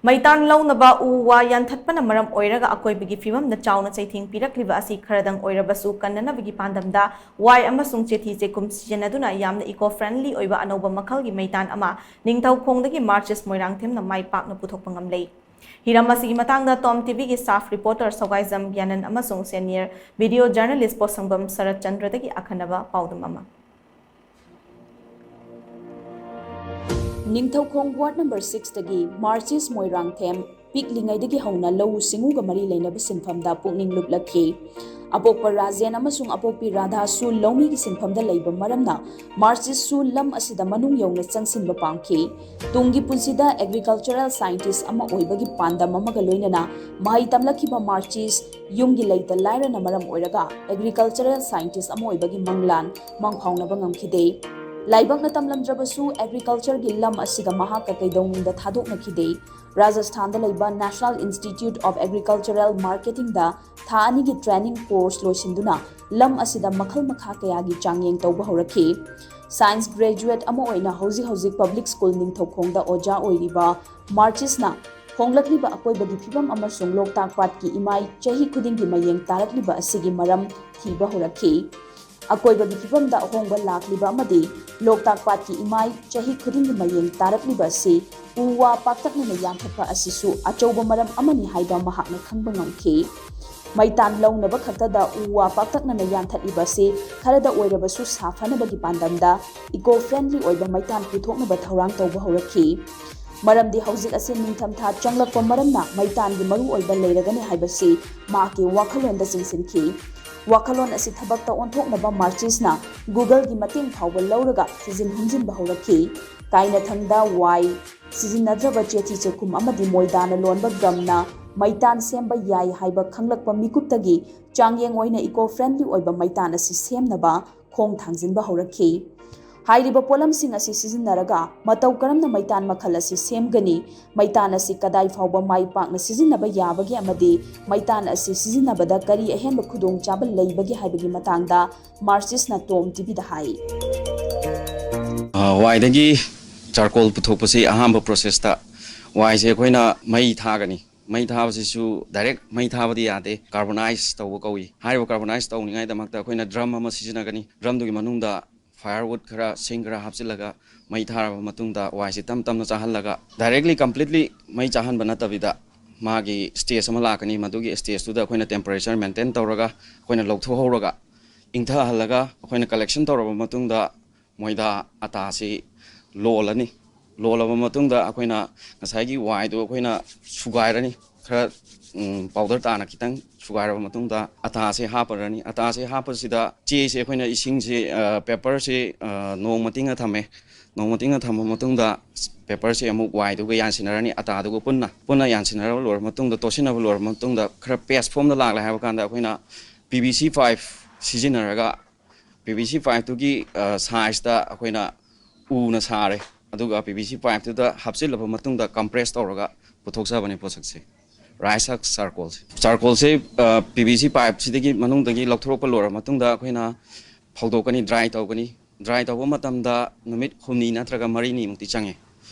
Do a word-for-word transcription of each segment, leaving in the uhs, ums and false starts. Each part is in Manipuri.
ꯃꯩꯇꯥꯟ ꯂꯧꯅꯕ ꯎ ꯋꯥ ꯌꯥꯟꯊꯠꯄꯅ ꯃꯔꯝ ꯑꯣꯏꯔꯒ ꯑꯀꯣꯏꯕꯒꯤ ꯐꯤꯕꯝꯗ ꯆꯥꯎꯅ ꯆꯩꯊꯦꯡ ꯄꯤꯔꯛꯂꯤꯕ ꯑꯁꯤ ꯈꯔꯗꯪ ꯑꯣꯏꯔꯕꯁꯨ ꯀꯟꯅꯅꯕꯒꯤ ꯄꯥꯟꯗꯝꯗ ꯋꯥꯏ ꯑꯃꯁꯨꯡ ꯆꯦꯊꯤ ꯆꯦꯈꯨꯝ ꯁꯤꯖꯤꯟꯅꯗꯨꯅ ꯌꯥꯝꯅ eco friendly ꯑꯣꯏꯕ ꯑꯅꯧꯕ ꯃꯈꯜꯒꯤ ꯃꯩꯇꯥꯟ ꯑꯃ ꯅꯤꯡꯊꯧꯈꯣꯡꯗꯒꯤ ꯃꯥꯔꯆꯤꯁ ꯃꯣꯏꯔꯥꯡꯊꯦꯝꯅ ꯃꯥꯏ ꯄꯥꯛꯅ ꯄꯨꯊꯣꯛꯄ ꯉꯝꯂꯦ꯫ ꯍꯤꯔꯝ ꯑꯁꯤꯒꯤ ꯃꯇꯥꯡꯗ ꯇꯣꯝ ꯇꯤꯚꯤꯒꯤ staff reporter ꯁꯧꯒꯥꯏꯖꯝ ꯒ꯭ꯌꯥꯅꯟ ꯑꯃꯁꯨꯡ senior video journalist ꯄꯣꯠꯁꯪꯕꯝ ꯁꯔꯠ ꯆꯟꯗ꯭ꯔꯗꯒꯤ ꯑꯈꯟꯅꯕ ꯄꯥꯎꯗꯝ ꯑꯃ꯫ ꯅꯤꯡꯊꯧꯈꯣꯡ ward number six ꯇꯒꯤ ꯃꯥꯔꯆꯤꯁ ꯃꯣꯏꯔꯥꯡꯊꯦꯝ ꯄꯤꯛꯂꯤꯉꯩꯗꯒꯤ ꯍꯧꯅ ꯂꯧꯎ ꯁꯤꯡꯎꯒ ꯃꯔꯤ ꯂꯩꯅꯕ ꯁꯤꯟꯐꯝꯗ ꯄꯨꯛꯅꯤꯡ ꯂꯨꯞꯂꯛꯈꯤ꯫ ꯑꯄꯣꯛꯄ ꯔꯥꯖꯦꯟ ꯑꯃꯁꯨꯡ ꯑꯄꯣꯛꯄꯤ ꯔꯥꯙꯥꯁꯨ ꯂꯧꯃꯤꯒꯤ ꯁꯤꯟꯐꯝꯗ ꯂꯩꯕ ꯃꯔꯝꯅ ꯃꯥꯔꯆꯤꯁꯁꯨ ꯂꯝ ꯑꯁꯤꯗ ꯃꯅꯨꯡ ꯌꯧꯅ ꯆꯪꯁꯤꯟꯕ ꯄꯥꯝꯈꯤ꯫ ꯇꯨꯡꯒꯤ ꯄꯨꯟꯁꯤꯗ agricultural scientist ꯑꯃ ꯑꯣꯏꯕꯒꯤ ꯄꯥꯟꯗꯝ ꯑꯃꯒ ꯂꯣꯏꯅꯅ ꯃꯍꯩ ꯇꯝꯂꯛꯈꯤꯕ ꯃꯥꯔꯆꯤꯁ ꯌꯨꯝꯒꯤ ꯂꯩꯇ ꯂꯥꯏꯔꯅ ꯃꯔꯝ ꯑꯣꯏꯔꯒ agricultural scientist ꯑꯃ ꯑꯣꯏꯕꯒꯤ ꯃꯪꯂꯥꯟ ꯃꯪꯐꯥꯎꯅꯕ ꯉꯝꯈꯤꯗꯦ꯫ ꯂꯥꯏꯕꯛꯅ ꯇꯝꯂꯝꯗ꯭ꯔꯕꯁꯨ agricultureꯒꯤ ꯂꯝ ꯑꯁꯤꯗ ꯃꯍꯥꯛꯀ ꯀꯩꯗꯧꯅꯨꯡꯗ ꯊꯥꯗꯣꯛꯅꯈꯤꯗꯦ꯫ ꯔꯥꯖꯁꯊꯥꯟꯗ ꯂꯩꯕ National Institute of Agricultural Marketingꯗ ꯊꯥ ꯑꯅꯤꯒꯤ training course ꯂꯣꯏꯁꯤꯟꯗꯨꯅ ꯂꯝ ꯑꯁꯤꯗ ꯃꯈꯜ ꯃꯈꯥ ꯀꯌꯥꯒꯤ ꯆꯥꯡꯌꯦꯡ ꯇꯧꯕ ꯍꯧꯔꯛꯈꯤ꯫ Science graduate ꯑꯃ ꯑꯣꯏꯅ ꯍꯧꯖꯤꯛ ꯍꯧꯖꯤꯛ public school ꯅꯤꯡꯊꯧꯈꯣꯡꯗ ꯑꯣꯖꯥ ꯑꯣꯏꯔꯤꯕ ꯃꯥꯔꯆꯤꯁꯅ ꯍꯣꯡꯂꯛꯂꯤꯕ ꯑꯀꯣꯏꯕꯒꯤ ꯐꯤꯕꯝ ꯑꯃꯁꯨꯡ ꯂꯣꯛꯇꯥꯛ ꯄꯥꯠꯀꯤ ꯏꯃꯥꯏ ꯆꯍꯤ ꯈꯨꯗꯤꯡꯒꯤ ꯃꯌꯦꯡ ꯇꯥꯔꯛꯂꯤꯕ ꯑꯁꯤꯒꯤ ꯃꯔꯝ ꯊꯤꯕ ꯍꯧꯔꯛꯈꯤ꯫ ꯑꯀꯣꯏꯕꯒꯤ ꯐꯤꯕꯝꯗ ꯑꯍꯣꯡꯕ ꯂꯥꯛꯂꯤꯕ ꯑꯃꯗꯤ ꯂꯣꯛꯇꯥꯛ ꯄꯥꯠꯀꯤ ꯏꯃꯥꯏ ꯆꯍꯤ ꯈꯨꯗꯤꯡꯒꯤ ꯃꯌꯦꯡ ꯇꯥꯔꯛꯂꯤꯕ ꯑꯁꯤ ꯎ ꯋꯥ ꯄꯥꯛꯇꯛꯅꯅ ꯌꯥꯟꯊꯠꯄ ꯑꯁꯤꯁꯨ ꯑꯆꯧꯕ ꯃꯔꯝ ꯑꯃꯅꯤ ꯍꯥꯏꯕ ꯃꯍꯥꯛꯅ ꯈꯪꯕ ꯉꯝꯈꯤ꯫ ꯃꯩꯇꯥꯟ ꯂꯧꯅꯕ ꯈꯛꯇꯗ ꯎ ꯋꯥ ꯄꯥꯛꯇꯛꯅꯅ ꯌꯥꯟꯊꯠꯂꯤꯕ ꯑꯁꯤ ꯈꯔꯗ ꯑꯣꯏꯔꯕꯁꯨ ꯁꯥꯐꯅꯕꯒꯤ ꯄꯥꯟꯗꯝꯗ eco friendly ꯑꯣꯏꯕ ꯃꯩꯇꯥꯟ ꯄꯨꯊꯣꯛꯅꯕ ꯊꯧꯔꯥꯡ ꯇꯧꯕ ꯍꯧꯔꯛꯈꯤ꯫ ꯃꯔꯝꯗꯤ ꯍꯧꯖꯤꯛ ꯑꯁꯤ ꯅꯤꯡꯊꯝꯊꯥ ꯆꯪꯂꯛꯄ ꯃꯔꯝꯅ ꯃꯩꯇꯥꯟꯒꯤ ꯃꯔꯨꯑꯣꯏꯕ ꯂꯩꯔꯒꯅꯤ ꯍꯥꯏꯕꯁꯤ ꯃꯍꯥꯛꯀꯤ ꯋꯥꯈꯜꯂꯣꯟꯗ ꯆꯤꯡꯁꯤꯟꯈꯤ꯫ ꯋꯥꯈꯜꯂꯣꯟ ꯑꯁꯤ ꯊꯕꯛꯇ ꯑꯣꯟꯊꯣꯛꯅꯕ ꯃꯥꯔꯆꯤꯁꯅ Googleꯒꯤ ꯃꯇꯦꯡ ꯐꯥꯎꯕ ꯂꯧꯔꯒ ꯊꯤꯖꯤꯟ ꯍꯨꯝꯖꯤꯟꯕ ꯍꯧꯔꯛꯈꯤ꯫ ꯀꯥꯏꯅꯊꯪꯗ ꯋꯥꯏ ꯁꯤꯖꯤꯟꯅꯗ꯭ꯔꯕ ꯆꯦꯊꯤ ꯆꯦꯈꯨꯝ ꯑꯃꯗꯤ ꯃꯣꯏꯗꯥꯅ ꯂꯣꯟꯕ ꯒꯝꯅ ꯃꯩꯇꯥꯟ ꯁꯦꯝꯕ ꯌꯥꯏ ꯍꯥꯏꯕ ꯈꯪꯂꯛꯄ ꯃꯤꯀꯨꯞꯇꯒꯤ ꯆꯥꯡꯌꯦꯡ ꯑꯣꯏꯅ eco friendly ꯑꯣꯏꯕ ꯃꯩꯇꯥꯟ ꯑꯁꯤ ꯁꯦꯝꯅꯕ ꯈꯣꯡ ꯊꯥꯡꯖꯤꯟꯕ ꯍꯧꯔꯛꯈꯤ꯫ ꯍꯥꯏꯔꯤꯕ ꯄꯣꯠꯂꯝꯁꯤꯡ ꯑꯁꯤ ꯁꯤꯖꯤꯟꯅꯔꯒ ꯃꯇꯧ ꯀꯔꯝꯅ ꯃꯩꯇꯥꯟ ꯃꯈꯜ ꯑꯁꯤ ꯁꯦꯝꯒꯅꯤ, ꯃꯩꯇꯥꯟ ꯑꯁꯤ ꯀꯗꯥꯏ ꯐꯥꯎꯕ ꯃꯥꯏ ꯄꯥꯛꯅ ꯁꯤꯖꯤꯟꯅꯕ ꯌꯥꯕꯒꯦ ꯑꯃꯗꯤ ꯃꯩꯇꯥꯟ ꯑꯁꯤ ꯁꯤꯖꯤꯟꯅꯕꯗ ꯀꯔꯤ ꯑꯍꯦꯟꯕ ꯈꯨꯗꯣꯡꯆꯥꯕ ꯂꯩꯕꯒꯦ ꯍꯥꯏꯕꯒꯤ ꯃꯇꯥꯡꯗ ꯃꯥꯔꯆꯤꯁꯅ ꯇꯣꯝ ꯇꯤꯚꯤꯗ ꯍꯥꯏ꯫ ꯑ, ꯋꯥꯏꯗꯒꯤ ꯆꯥꯔꯀꯣꯜ ꯄꯨꯊꯣꯛꯄꯁꯤ ꯑꯍꯥꯟꯕ ꯄ꯭ꯔꯣꯁꯦꯁꯇ ꯋꯥꯏꯁꯦ ꯑꯩꯈꯣꯏꯅ ꯃꯩ ꯊꯥꯒꯅꯤ꯫ ꯃꯩ ꯊꯥꯕꯁꯤꯁꯨ ꯗꯥꯏꯔꯦꯛ ꯃꯩ ꯊꯥꯕꯗꯤ ꯌꯥꯗꯦ, ꯀꯥꯔꯕꯣꯅꯥꯏꯁ ꯇꯧꯕ ꯀꯧꯏ꯫ ꯍꯥꯏꯔꯤꯕ ꯀꯥꯔꯕꯣꯅꯥꯏꯁ ꯇꯧꯅꯤꯡꯉꯥꯏꯗꯃꯛꯇ ꯑꯩꯈꯣꯏꯅ ꯗ꯭ꯔꯝ ꯑꯃ ꯁꯤꯖꯤꯟꯅꯒꯅꯤ꯫ ꯗ꯭ꯔꯝꯗꯨꯒꯤ ꯃꯅꯨꯡꯗ ꯐꯥꯌꯔꯋꯨꯗ ꯈꯔ, ꯁꯤꯡ ꯈꯔ ꯍꯥꯞꯆꯤꯜꯂꯒ ꯃꯩ ꯊꯥꯔꯕ ꯃꯇꯨꯡꯗ ꯋꯥꯏꯁꯤ ꯇꯞ ꯇꯞꯅ ꯆꯥꯍꯜꯂꯒ, ꯗꯥꯏꯔꯦꯛꯂꯤ ꯀꯝꯄ꯭ꯂꯤꯠꯂꯤ ꯃꯩ ꯆꯥꯍꯟꯕ ꯅꯠꯇꯕꯤꯗ, ꯃꯥꯒꯤ ꯁ꯭ꯇꯦꯖ ꯑꯃ ꯂꯥꯛꯀꯅꯤ꯫ ꯃꯗꯨꯒꯤ ꯁ꯭ꯇꯦꯖꯇꯨꯗ ꯑꯩꯈꯣꯏꯅ ꯇꯦꯝꯄꯔꯦꯆꯔ ꯃꯦꯟꯇꯦꯟ ꯇꯧꯔꯒ ꯑꯩꯈꯣꯏꯅ ꯂꯧꯊꯣꯛꯍꯧꯔꯒ, ꯏꯪꯊꯍꯜꯂꯒ, ꯑꯩꯈꯣꯏꯅ ꯀꯂꯦꯛꯁꯟ ꯇꯧꯔꯕ ꯃꯇꯨꯡꯗ ꯃꯣꯏꯗꯥ ꯑꯇꯥꯁꯤ ꯂꯣꯜꯂꯅꯤ꯫ ꯂꯣꯜꯂꯕ ꯃꯇꯨꯡꯗ ꯑꯩꯈꯣꯏꯅ ꯉꯁꯥꯏꯒꯤ ꯋꯥꯏꯗꯣ ꯑꯩꯈꯣꯏꯅ ꯁꯨꯒꯥꯏꯔꯅꯤ꯫ ꯈꯔ, ꯎꯝ, ꯄꯥꯎꯗꯔ ꯇꯥꯅ ꯈꯤꯇꯪ ꯁꯨꯒꯥꯏꯔꯕ ꯃꯇꯨꯡꯗ ꯑꯇꯥꯁꯦ ꯍꯥꯞꯄꯔꯅꯤ꯫ ꯑꯇꯥꯁꯦ ꯍꯥꯞꯄꯁꯤꯗ ꯆꯦꯁꯦ ꯑꯩꯈꯣꯏꯅ ꯏꯁꯤꯡꯁꯦ, ꯑ, ꯄꯦꯄꯔꯁꯦ, ꯑ, ꯅꯣꯡꯃ ꯇꯤꯡꯉ ꯊꯝꯃꯦ꯫ ꯅꯣꯡꯃ ꯇꯤꯡꯉ ꯊꯝꯃ ꯃꯇꯨꯡꯗ ꯄꯦꯄꯔꯁꯦ ꯑꯃꯨꯛ ꯋꯥꯏꯗꯨꯒ ꯌꯥꯟꯁꯤꯟꯅꯔꯅꯤ, ꯑꯇꯥꯗꯨꯒ ꯄꯨꯟꯅ꯫ ꯄꯨꯟꯅ ꯌꯥꯟꯁꯤꯟꯅꯔꯕ ꯂꯣꯏꯔꯕ ꯃꯇꯨꯡꯗ, ꯇꯣꯠꯁꯤꯟꯅꯕ ꯂꯣꯏꯔꯕ ꯃꯇꯨꯡꯗ, ꯈꯔ ꯄꯦꯁ ꯐꯣꯝꯗ ꯂꯥꯛꯂꯦ ꯍꯥꯏꯕ ꯀꯥꯟꯗ ꯑꯩꯈꯣꯏꯅ ꯄꯤ ꯚꯤ ꯁꯤ ꯄꯥꯏꯞ ꯁꯤꯖꯤꯟꯅꯔꯒ, ꯄꯤ ꯚꯤ ꯁꯤ ꯄꯥꯏꯞꯇꯨꯒꯤ, ꯑ, ꯁꯥꯏꯖꯇ ꯑꯩꯈꯣꯏꯅ ꯎꯅ ꯁꯥꯔꯦ꯫ ꯑꯗꯨꯒ ꯄꯤ ꯚꯤ ꯁꯤ ꯄꯥꯏꯞꯇꯨꯗ ꯍꯥꯞꯆꯤꯜꯂꯕ ꯃꯇꯨꯡꯗ ꯀꯝꯄ꯭ꯔꯦꯁ ꯇꯧꯔꯒ ꯄꯨꯊꯣꯛꯆꯕꯅꯤ ꯄꯣꯠꯁꯛꯁꯦ, ꯔꯥꯏꯁ ꯍꯛ ꯆꯥꯔꯀꯣꯜꯁꯦ꯫ ꯆꯥꯔꯀꯣꯜꯁꯦ, ꯑ, ꯄꯤ ꯚꯤ ꯁꯤ ꯄꯥꯏꯞꯁꯤꯗꯒꯤ, ꯃꯅꯨꯡꯗꯒꯤ ꯂꯧꯊꯣꯔꯛꯄ ꯂꯣꯏꯔꯕ ꯃꯇꯨꯡꯗ ꯑꯩꯈꯣꯏꯅ ꯐꯧꯗꯣꯛꯀꯅꯤ, ꯗ꯭ꯔꯥꯏ ꯇꯧꯒꯅꯤ꯫ ꯗ꯭ꯔꯥꯏ ꯇꯧꯕ ꯃꯇꯝꯗ ꯅꯨꯃꯤꯠ ꯍꯨꯝꯅꯤ ꯅꯠꯇ꯭ꯔꯒ ꯃꯔꯤꯅꯤꯃꯨꯛꯇꯤ ꯆꯪꯉꯦ꯫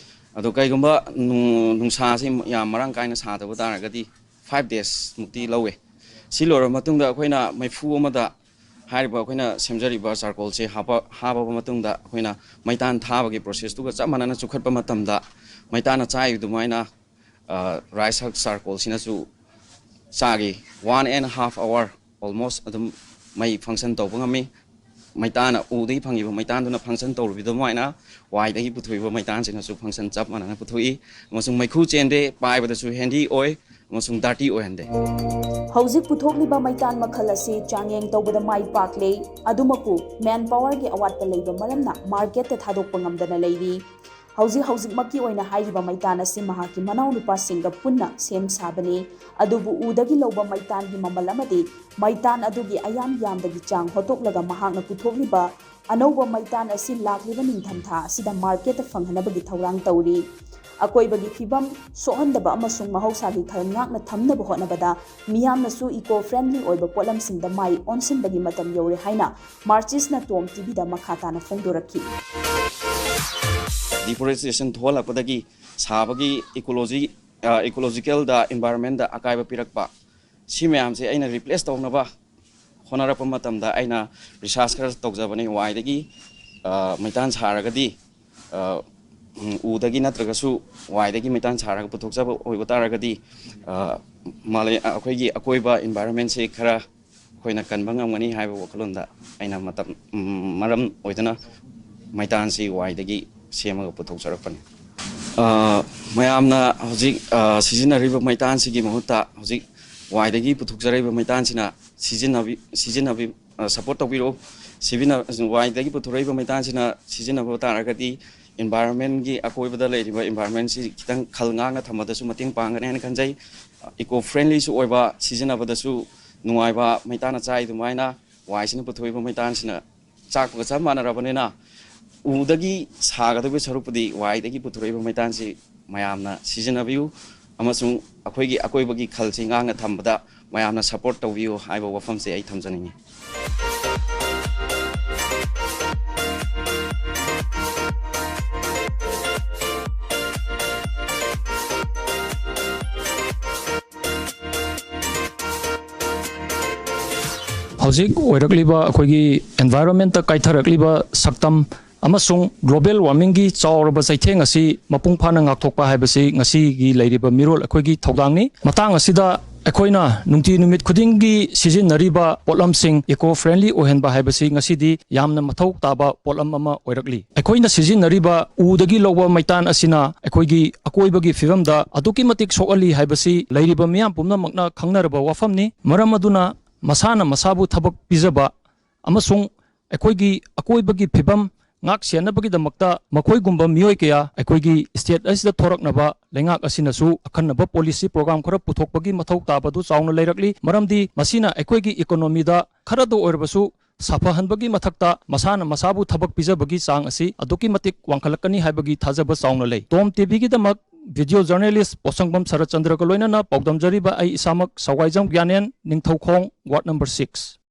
ꯑꯗꯣ ꯀꯩꯒꯨꯝꯕ ꯅꯨ-, ꯅꯨꯡꯁꯥꯁꯤ ꯌꯥꯝ ꯃꯔꯥꯡ ꯀꯥꯏꯅ ꯁꯥꯗꯕ ꯇꯥꯔꯒꯗꯤ five days ꯃꯨꯛꯇꯤ ꯂꯧꯋꯦ꯫ ꯁꯤ ꯂꯣꯏꯔꯕ ꯃꯇꯨꯡꯗ ꯑꯩꯈꯣꯏꯅ ꯃꯩꯐꯨ ꯑꯃꯗ ꯍꯥꯏꯔꯤꯕ ꯑꯩꯈꯣꯏꯅ ꯁꯦꯝꯖꯔꯤꯕ ꯆꯥꯔꯀꯣꯜꯁꯦ ꯍꯥꯞꯄ-, ꯍꯥꯞꯄꯕ ꯃꯇꯨꯡꯗ ꯑꯩꯈꯣꯏꯅ ꯃꯩꯇꯥꯟ ꯊꯥꯕꯒꯤ ꯄ꯭ꯔꯣꯁꯦꯁꯇꯨꯒ ꯆꯞ ꯃꯥꯟꯅꯅ ꯆꯨꯈꯠꯄ ꯃꯇꯝꯗ, ꯃꯩꯇꯥꯟꯅ ꯆꯥꯏꯕ ꯑꯗꯨꯃꯥꯏꯅ, ꯑ, ꯔꯥꯏꯁ ꯍꯛ ꯆꯥꯔꯀꯣꯜꯁꯤꯅꯁꯨ ꯆꯥꯒꯤ one and half hour almost ꯑꯗꯨꯝ ꯃꯩ ꯐꯪꯁꯟ ꯇꯧꯕ ꯉꯝꯃꯤ꯫ ꯃꯩꯇꯥꯟꯅ, ꯎꯗꯒꯤ ꯐꯪꯉꯤꯕ ꯃꯩꯇꯥꯟꯗꯨꯅ ꯐꯪꯁꯟ ꯇꯧꯔꯤꯕ ꯑꯗꯨꯃꯥꯏꯅ ꯋꯥꯏꯗꯒꯤ ꯄꯨꯊꯣꯛꯏꯕ ꯃꯩꯇꯥꯟꯁꯤꯅꯁꯨ ꯐꯪꯁꯟ ꯆꯞ ꯃꯥꯟꯅꯅ ꯄꯨꯊꯣꯛꯏ, ꯑꯃꯁꯨꯡ ꯃꯩꯈꯨ ꯆꯦꯟꯗꯦ, ꯄꯥꯏꯕꯗꯁꯨ ꯍꯦꯟꯗꯤ ꯑꯣꯏ, ꯑꯃꯁꯨꯡ ꯗꯥꯔꯇꯤ ꯑꯣꯏꯍꯟꯗꯦ꯫ ꯍꯧꯖꯤꯛ ꯄꯨꯊꯣꯛꯂꯤꯕ ꯃꯩꯇꯥꯟ ꯃꯈꯜ ꯑꯁꯤ ꯆꯥꯡꯌꯦꯡ ꯇꯧꯕꯗ ꯃꯥꯏ ꯄꯥꯛꯂꯦ, ꯑꯗꯨꯃꯛꯄꯨ ꯃꯦꯟ ꯄꯥꯋꯔꯒꯤ ꯑꯋꯥꯠꯄ ꯂꯩꯕ ꯃꯔꯝꯅ ꯃꯥꯔꯀꯦꯠꯇ ꯊꯥꯗꯣꯛꯄ ꯉꯝꯗꯅ ꯂꯩꯔꯤ꯫ ꯍꯧꯖꯤꯛ ꯍꯧꯖꯤꯛꯃꯛꯀꯤ ꯑꯣꯏꯅ ꯍꯥꯏꯔꯤꯕ ꯃꯩꯇꯥꯟ ꯑꯁꯤ ꯃꯍꯥꯛꯀꯤ ꯃꯅꯥꯎꯅꯨꯄꯥꯁꯤꯡꯒ ꯄꯨꯟꯅ ꯁꯦꯝ ꯁꯥꯕꯅꯤ꯫ ꯑꯗꯨꯕꯨ ꯎꯗꯒꯤ ꯂꯧꯕ ꯃꯩꯇꯥꯟꯒꯤ ꯃꯃꯜ ꯑꯃꯗꯤ ꯃꯩꯇꯥꯟ ꯑꯗꯨꯒꯤ ꯑꯌꯥꯝ ꯌꯥꯝꯗꯒꯤ ꯆꯥꯡ ꯍꯣꯠꯇꯣꯛꯂꯒ ꯃꯍꯥꯛꯅ ꯄꯨꯊꯣꯛꯂꯤꯕ ꯑꯅꯧꯕ ꯃꯩꯇꯥꯟ ꯑꯁꯤ ꯂꯥꯛꯂꯤꯕ ꯅꯤꯡꯊꯝꯊꯥ ꯑꯁꯤꯗ ꯃꯥꯔꯀꯦꯠꯇ ꯐꯪꯍꯟꯅꯕꯒꯤ ꯊꯧꯔꯥꯡ ꯇꯧꯔꯤ꯫ ꯑꯀꯣꯏꯕꯒꯤ ꯐꯤꯕꯝ ꯁꯣꯛꯍꯟꯗꯕ ꯑꯃꯁꯨꯡ ꯃꯍꯧꯁꯥꯒꯤ ꯈꯜ ꯉꯥꯛꯅ ꯊꯝꯅꯕ ꯍꯣꯠꯅꯕꯗ ꯃꯤꯌꯥꯝꯅꯁꯨ ꯏꯀꯣ ꯐ꯭ꯔꯦꯟꯗꯂꯤ ꯑꯣꯏꯕ ꯄꯣꯠꯂꯝꯁꯤꯡꯗ ꯃꯥꯏ ꯑꯣꯟꯁꯤꯟꯕꯒꯤ ꯃꯇꯝ ꯌꯧꯔꯦ ꯍꯥꯏꯅ ꯃꯥꯔꯆꯤꯁꯅ ꯇꯣꯝ ꯇꯤꯚꯤꯗ ꯃꯈꯥ ꯇꯥꯅ ꯐꯣꯡꯗꯣꯔꯛꯈꯤ꯫ ꯗꯤꯐꯣꯔꯦꯁꯇꯦꯁꯟ ꯊꯣꯛꯍꯜꯂꯛꯄꯗꯒꯤ ꯁꯥꯕꯒꯤ ꯏꯀꯣꯂꯣꯖꯤ, ꯏꯀꯣꯂꯣꯖꯤꯀꯦꯜꯗ, ꯏꯟꯚꯥꯏꯔꯣꯟꯃꯦꯟꯗ ꯑꯀꯥꯏꯕ ꯄꯤꯔꯛꯄ, ꯁꯤ ꯃꯌꯥꯝꯁꯦ ꯑꯩꯅ ꯔꯤꯄ꯭ꯂꯦꯁ ꯇꯧꯅꯕ ꯍꯣꯠꯅꯔꯛꯄ ꯃꯇꯝꯗ ꯑꯩꯅ ꯔꯤꯁꯥꯔꯁ ꯈꯔ ꯇꯧꯖꯕꯅꯤ꯫ ꯋꯥꯏꯗꯒꯤ ꯃꯩꯇꯥꯟ ꯁꯥꯔꯒꯗꯤ, ꯎꯗꯒꯤ ꯅꯠꯇ꯭ꯔꯒꯁꯨ ꯋꯥꯏꯗꯒꯤ ꯃꯩꯇꯥꯟ ꯁꯥꯔꯒ ꯄꯨꯊꯣꯛꯆꯕ ꯑꯣꯏꯕ ꯇꯥꯔꯒꯗꯤ, ꯑꯩꯈꯣꯏꯒꯤ ꯑꯀꯣꯏꯕ ꯏꯟꯚꯥꯏꯔꯣꯟꯃꯦꯟꯁꯤ ꯈꯔ ꯑꯩꯈꯣꯏꯅ ꯀꯟꯕ ꯉꯝꯒꯅꯤ ꯍꯥꯏꯕ ꯋꯥꯈꯜꯂꯣꯟꯗ ꯑꯩꯅ ꯃꯇꯝ, ꯃꯔꯝ ꯑꯣꯏꯗꯨꯅ ꯃꯩꯇꯥꯟꯁꯤ ꯋꯥꯏꯗꯒꯤ ꯁꯦꯝꯃꯒ ꯄꯨꯊꯣꯛꯆꯔꯛꯄꯅꯤ꯫ ꯃꯌꯥꯝꯅ ꯍꯧꯖꯤꯛ ꯁꯤꯖꯤꯟꯅꯔꯤꯕ ꯃꯩꯇꯥꯟꯁꯤꯒꯤ ꯃꯍꯨꯠꯇ ꯍꯧꯖꯤꯛ ꯋꯥꯏꯗꯒꯤ ꯄꯨꯊꯣꯛꯆꯔꯛꯏꯕ ꯃꯩꯇꯥꯟꯁꯤꯅ ꯁꯤꯖꯤꯟꯅꯕꯤ, ꯁꯤꯖꯤꯟꯅꯕꯤ, ꯁꯄꯣꯔꯠ ꯇꯧꯕꯤꯔꯛꯎ꯫ ꯁꯤꯖꯤꯟꯅ-, ꯋꯥꯏꯗꯒꯤ ꯄꯨꯊꯣꯔꯛꯏꯕ ꯃꯩꯇꯥꯟꯁꯤꯅ ꯁꯤꯖꯤꯟꯅꯕ ꯇꯥꯔꯒꯗꯤ ꯏꯟꯚꯥꯏꯔꯣꯟꯃꯦꯟꯒꯤ, ꯑꯀꯣꯏꯕꯗ ꯂꯩꯔꯤꯕ ꯏꯟꯚꯥꯏꯔꯣꯟꯃꯦꯟꯁꯤ ꯈꯤꯇꯪ ꯈꯜ ꯉꯥꯛꯅ ꯊꯝꯕꯗꯁꯨ ꯃꯇꯦꯡ ꯄꯥꯡꯒꯅꯤ ꯍꯥꯏꯅ ꯈꯟꯖꯩ꯫ ꯏꯀꯣ ꯐ꯭ꯔꯦꯟꯂꯤꯁꯨ ꯑꯣꯏꯕ, ꯁꯤꯖꯤꯟꯅꯕꯗꯁꯨ ꯅꯨꯡꯉꯥꯏꯕ, ꯃꯩꯇꯥꯟꯅ ꯆꯥꯛꯏ ꯑꯗꯨꯃꯥꯏꯅ ꯋꯥꯏꯁꯤꯅ ꯄꯨꯊꯣꯛꯏꯕ ꯃꯩꯇꯥꯟꯁꯤꯅ ꯆꯥꯛꯄꯒ ꯆꯞ ꯃꯥꯟꯅꯔꯕꯅꯤꯅ, ꯎꯗꯒꯤ ꯁꯥꯒꯗꯧꯕ ꯁꯔꯨꯛꯄꯨꯗꯤ ꯋꯥꯏꯗꯒꯤ ꯄꯨꯊꯣꯔꯛꯏꯕ ꯃꯩꯇꯥꯟꯁꯤ ꯃꯌꯥꯝꯅ ꯁꯤꯖꯤꯟꯅꯕꯤꯌꯨ ꯑꯃꯁꯨꯡ ꯑꯩꯈꯣꯏꯒꯤ ꯑꯀꯣꯏꯕꯒꯤ ꯈꯜꯁꯤ ꯉꯥꯛꯅ ꯊꯝꯕꯗ ꯃꯌꯥꯝꯅ ꯁꯄꯣꯔꯠ ꯇꯧꯕꯤꯌꯨ ꯍꯥꯏꯕ ꯋꯥꯐꯝꯁꯦ ꯑꯩ ꯊꯝꯖꯅꯤꯡꯉꯤ꯫ ꯍꯧꯖꯤꯛ ꯑꯣꯏꯔꯛꯂꯤꯕ ꯑꯩꯈꯣꯏꯒꯤ ꯏꯟꯚꯥꯏꯔꯣꯟꯃꯦꯟꯇ ꯀꯥꯏꯊꯔꯛꯂꯤꯕ ꯁꯛꯇꯝ ꯑꯃꯁꯨꯡ ꯒ꯭ꯂꯣꯕꯦꯜ ꯋꯥꯔꯃꯤꯡꯒꯤ ꯆꯥꯎꯔꯕ ꯆꯩꯊꯦꯡ ꯑꯁꯤ ꯃꯄꯨꯡ ꯐꯥꯅ ꯉꯥꯛꯊꯣꯛꯄ ꯍꯥꯏꯕꯁꯤ ꯉꯁꯤꯒꯤ ꯂꯩꯔꯤꯕ ꯃꯤꯔꯣꯜ ꯑꯩꯈꯣꯏꯒꯤ ꯊꯧꯗꯥꯡꯅꯤ꯫ ꯃꯇꯥꯡ ꯑꯁꯤꯗ ꯑꯩꯈꯣꯏꯅ ꯅꯨꯡꯇꯤ ꯅꯨꯃꯤꯠ ꯈꯨꯗꯤꯡꯒꯤ ꯁꯤꯖꯤꯟꯅꯔꯤꯕ ꯄꯣꯠꯂꯝꯁꯤꯡ ꯏꯀꯣ ꯐ꯭ꯔꯦꯟꯂꯤ ꯑꯣꯏꯍꯟꯕ ꯍꯥꯏꯕꯁꯤ ꯉꯁꯤꯗꯤ ꯌꯥꯝꯅ ꯃꯊꯧ ꯇꯥꯕ ꯄꯣꯠꯂꯝ ꯑꯃ ꯑꯣꯏꯔꯛꯂꯤ꯫ ꯑꯩꯈꯣꯏꯅ ꯁꯤꯖꯤꯟꯅꯔꯤꯕ ꯎꯗꯒꯤ ꯂꯧꯕ ꯃꯩꯇꯥꯟ ꯑꯁꯤꯅ ꯑꯩꯈꯣꯏꯒꯤ ꯑꯀꯣꯏꯕꯒꯤ ꯐꯤꯕꯝꯗ ꯑꯗꯨꯛꯀꯤ ꯃꯇꯤꯛ ꯁꯣꯛꯍꯜꯂꯤ ꯍꯥꯏꯕꯁꯤ ꯂꯩꯔꯤꯕ ꯃꯤꯌꯥꯝ ꯄꯨꯝꯅꯃꯛꯅ ꯈꯪꯅꯔꯕ ꯋꯥꯐꯝꯅꯤ꯫ ꯃꯔꯝ ꯑꯗꯨꯅ ꯃꯁꯥꯅ ꯃꯁꯥꯕꯨ ꯊꯕꯛ ꯄꯤꯖꯕ ꯑꯃꯁꯨꯡ ꯑꯩꯈꯣꯏꯒꯤ ꯑꯀꯣꯏꯕꯒꯤ ꯐꯤꯕꯝ ꯉꯥꯛ ꯁꯦꯟꯅꯕꯒꯤꯗꯃꯛꯇ ꯃꯈꯣꯏꯒꯨꯝꯕ ꯃꯤꯑꯣꯏ ꯀꯌꯥ ꯑꯩꯈꯣꯏꯒꯤ ꯁ꯭ꯇꯦꯠ ꯑꯁꯤꯗ ꯊꯣꯔꯛꯅꯕ ꯂꯩꯉꯥꯛ ꯑꯁꯤꯅꯁꯨ ꯑꯈꯟꯅꯕ ꯄꯣꯂꯤꯁꯤ ꯄ꯭ꯔꯣꯒ꯭ꯔꯥꯝ ꯈꯔ ꯄꯨꯊꯣꯛꯄꯒꯤ ꯃꯊꯧ ꯇꯥꯕꯗꯨ ꯆꯥꯎꯅ ꯂꯩꯔꯛꯂꯤ꯫ ꯃꯔꯝꯗꯤ ꯃꯁꯤꯅ ꯑꯩꯈꯣꯏꯒꯤ ꯏꯀꯣꯅꯣꯃꯤꯗ ꯈꯔꯗ ꯑꯣꯏꯔꯕꯁꯨ ꯁꯥꯐꯍꯟꯕꯒꯤ ꯃꯊꯛꯇ ꯃꯁꯥꯅ ꯃꯁꯥꯕꯨ ꯊꯕꯛ ꯄꯤꯖꯕꯒꯤ ꯆꯥꯡ ꯑꯁꯤ ꯑꯗꯨꯛꯀꯤ ꯃꯇꯤꯛ ꯋꯥꯡꯈꯠꯂꯛꯀꯅꯤ ꯍꯥꯏꯕꯒꯤ ꯊꯥꯖꯕ ꯆꯥꯎꯅ ꯂꯩ꯫ ꯇꯣꯝ ꯇꯤꯚꯤꯒꯤꯗꯃꯛ ꯚꯤꯗꯤꯑꯣ ꯖꯔꯅꯦꯂꯤꯁ ꯄꯣꯠꯁꯪꯕꯝ ꯁꯔꯠꯆꯟꯗ꯭ꯔꯒ ꯂꯣꯏꯅꯅ ꯄꯥꯎꯗꯝꯖꯔꯤꯕ ꯑꯩ ꯏꯁꯥꯃꯛ ꯁꯋꯥꯏꯖꯝ ꯒ꯭ꯌꯥꯅꯦꯟ, ꯅꯤꯡꯊꯧꯈꯣꯡ, ꯋꯥꯔꯗ ꯅꯝꯕꯔ ꯁꯤꯛꯁ꯫